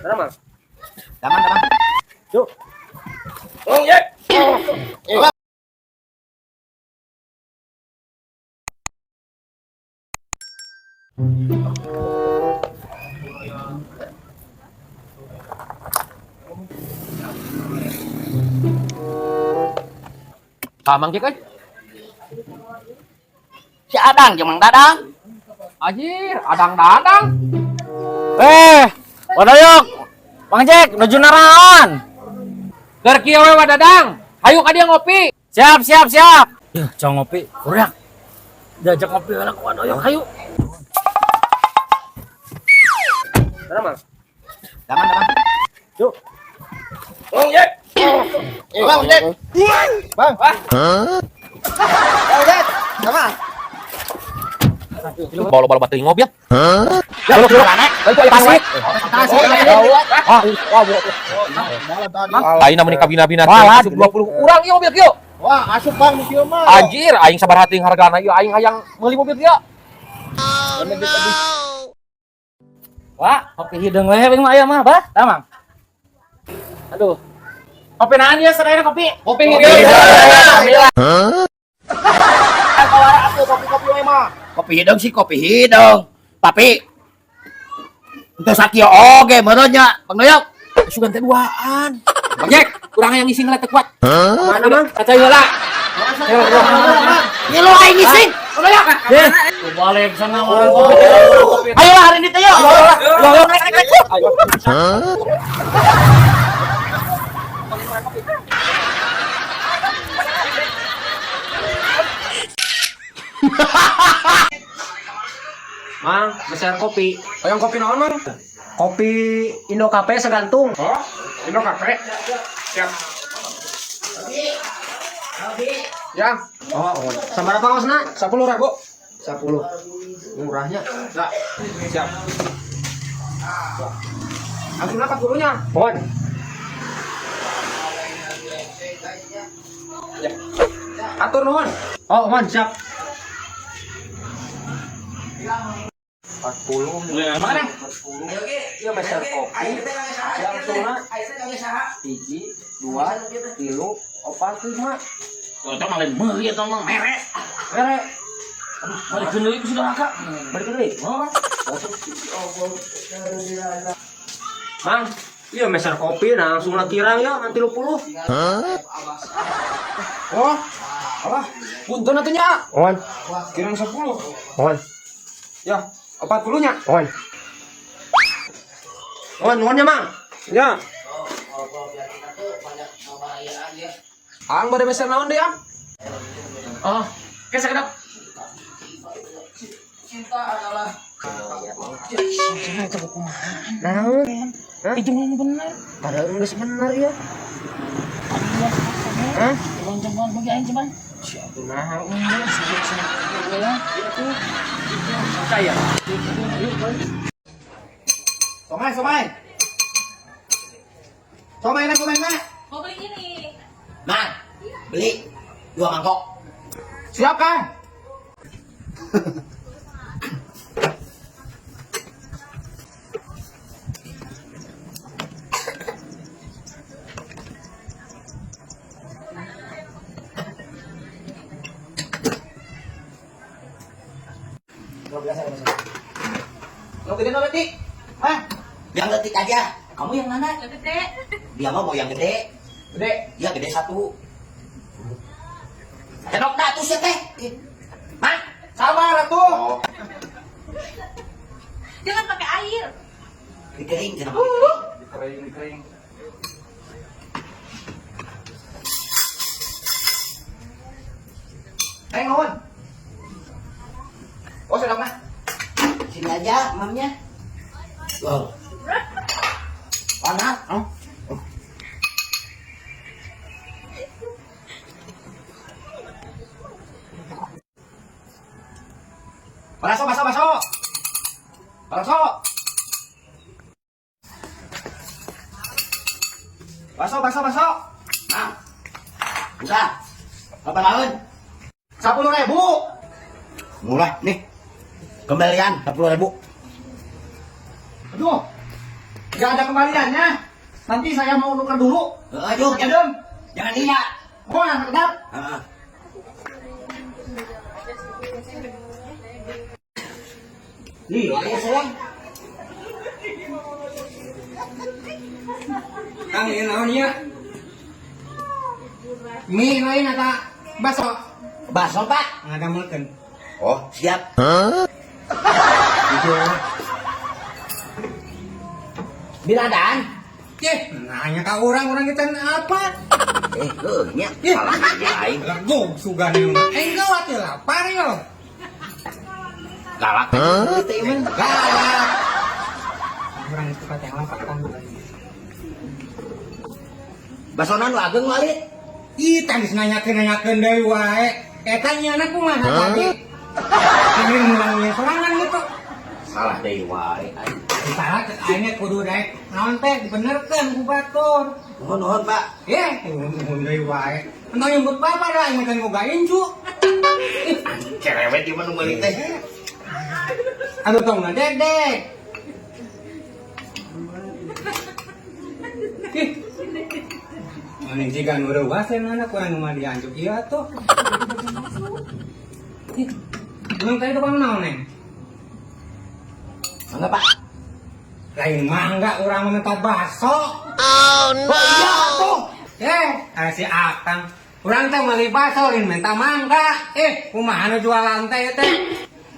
Mana, Mang? Taman, taman. Yuk. Oh, ya. Tah Mang Jack euy. Si Adang jeung Mang Dadang. Anjir, Adang Dadang. Eh, Wadoyok. Bang Jack, nuju naraon. Keur kieu we Wadadang. Hayu ka dieu ngopi. Siap, siap, siap. Ya, jangan ngopi, kurang. Diajak ngopi lah ku Wadoyok, hayu. Mana, Mang? Taman, taman. Yuk. Oh, ya. Bang, Jack. Bang. Bang, Jack. Sama. Bawa-bawa batu ngopi ya. Ya, lu mana? Balik aya tasik. Ah, Ah, Aing namun kabina-bina Wah, asup 20 urang ieu mobil kieu. Wah, asup Bang nu kieu mah. Anjir, aing sabar hati hargana ieu aing hayang meuli mobil kieu. Wah, kopi hideung we mah aya mah, bah. Tah, Mang. Aduh. Kopi naon ieu sadayana kopi? Kopi hideung. Kopi-kopi we mah. Kopi hideung sih kopi hideung. Tapi untuk sakieu oge meureun nya, Bang Doyok. Sugan teh duaan. Bang Jack, urang hayang ngising heula teu kuat. Mana, Mang? Kacai heula. Ngilu aing ngising. Bang Doyok. Eh, balik sana orang kopi. Ayo lah hari ini teh yuk. Ayo, ayo, naik, naik, naik. Mang, meser kopi. Hayang kopi naon, Mang? Kopi Indo Cafe segantung. Oh, Indo Cafe. Siap. Ya, Oh, oh. Sama berapa ngosna? 10 ribu. 10. Murahnya. Nah, siap. Langsung 40-nya. Mohon. Ya. Atur nuhun. Oh, mohon siap. 40. Mana? Iya meser kopi. Langsungna hiji, dua, tilu, opat, lima. Itu mah lain meuli eta mah mere. Mere. Balik deui ku saudara kak. Balik deui. Mang, iya meser kopi nah langsung kirang ya ngan 30. Oh. Apa? Punten atuh nya. Mohon, Kirang 10. mohon, Ya, 40-nya. mohon. Mohon, mohon ya, Mang. Ya. Ang bade meser naon deui, Ang? Oh, ke sakedap. Naon? Hah? Itu mah bener. Padahal geus bener ya. Hah? Cuman bagi aing cuman. Nah, Saya. Somai, somai. Somai, nak, somai, nak. Mau beli ini. Nah, beli dua mangkok. Siap, Kang. Mau gede no letik? Hah? Yang letik aja. Kamu yang mana? Yang gede. Dia mah mau yang gede. Gede. Dia gede satu. Kenok dah tuh sih teh. Mah? Sabar atuh. Oh, Jangan pakai air. dikering kenapa? Kering, kering. Eh, ngomong. Oh, sudah mah. Sini aja, mamnya. Wow. Panas. Oh. Baraso, baso, baso. Baraso. Baso, baso, baso. Mang. Udah. Berapa tahun? 10 ribu. Murah nih. Kembalian 10 ribu. Aduh. Gak ada kembaliannya. Nanti saya mau tukar dulu. Heeh, Jum. Ya, Jum. Jangan iya. Gua nggak sekedar. Heeh. Nih, ayo soang. Kang ieu naon ieu? Mie lain atau baso? Baso, Pak. Ngadamelkeun. Oh, siap. Biladaan. Eh, nanya ka orang-orang kita apa? Eh, heuh nya. Salah aja aing. Legog sugan ieu mah. Enggak wakil lapar yo. Galak. Heuh, teh mah. Galak. Orang itu kata yang lapar kan. Basona nu ageng walit. Ih, tadi nanyakeun deui wae. Eta nyana kumaha tadi? Ini mulangnya sorangan gitu. Salah deui wae aing. Salah aingnya kudu daek naon teh dibenerkeun ku batur. Nuhun nuhun, Pak. Eh, nuhun deui wae. Entong nyebut bapak dah, aing mah boga incu. Cerewet ieu mah nu meuli teh. Aduh tong ngededek. Ih. Mending jika nu reuaseun anak kurang mah dianjuk ieu atuh. Ih. Belum tadi tukang naon neng? Mangga, Pak. Lain mangga urang mah minta baso. Oh, iya atuh. Eh, ah, si Akang. Urang teh meuli baso lain minta mangga. Eh, kumaha nu jualan teh teh?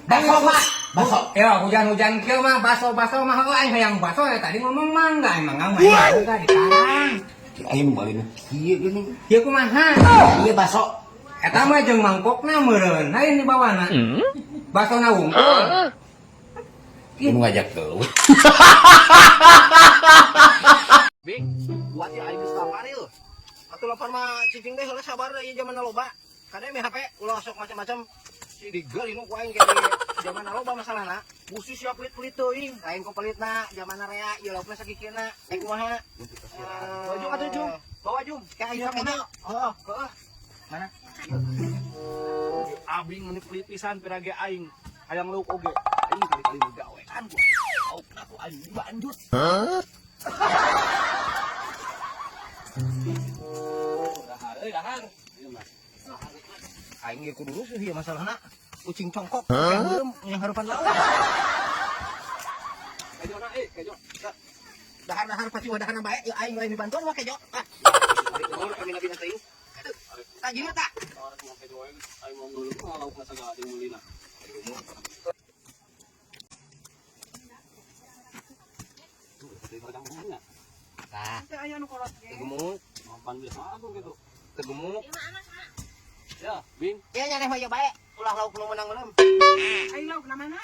Baso, Pak. Baso. Ya, hujan-hujan kieu mah baso-baso mah heuh aing hayang baso ya tadi ngomong mangga, emang mangga mangga di karang. Aing nu meuli nu kieu geuning. Ieu kumaha? Ieu baso. Eta mah jeung mangkokna meureun, lain di bawana. Basona wungkul. Ieu nu ngajak geus. Bing, buat ya aing geus lapar ieu. Atuh lapar mah cicing teh heula sabar ieu zaman loba. Kade mi HP ulah sok macam-macam. Si digeul ku aing kade zaman loba masalahna. Musuh siap pelit-pelit teuing, lain ku pelitna zaman rea ieu laukna sakikieuna. Eh kumaha? Bawa jum atuh jum. Bawa jum. Kayak aing sakuna. Heeh, heeh. Mana? Abing meuni pelit pisan pirage aing. Hayang lauk oge. Aing kali-kali gawean gua. Laukna ku aing dibanjut. Dahar euy dahar. Aing ge kudu rusuh ieu masalahna. Ucing congkok yang beureum yang harupan lauk. Kejo na eh, kejo. Dahar-dahar pasti wadahana bae ieu aing lain dibantuan mah kejo. Ah. Kami nabi teuing. Tah jieu tah. Kejo aing mau dulu laukna sagala jeung meulina. Tah. Gemuk, Tegemuk. Ya, Bing. Iya nyareh mah ieu bae. Ulah lauk nu meunang meuleum. Aing lauk na mana?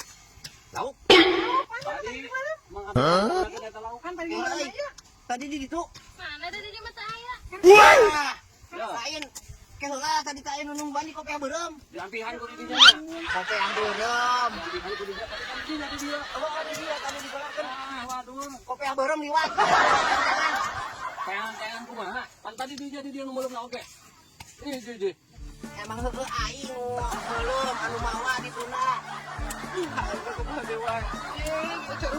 Lauk. Tadi Mang Abing eta lauk. Kan tadi Iya, mana euy. ya? Tadi di ditu. Mana tadi di mata aya? Wah. Lain. Ke heula tadi teh aya nu nungguan di kopi beureum. Diampihan ku di dinya. Kopi yang beureum. Diampihan ku di dinya. Tadi kan dinya di dia. Oh, ada dia tadi digolongkeun. Ah, waduh. Kopi yang beureum liwat. Jangan. Teangan-teangan kumaha? Pan tadi di dia nu meuleumna oge. Ih, ih, ih. Emang heueuh aing nu meuleum anu mawa ditunda. Ih, aing kumaha dewa. Ih, cara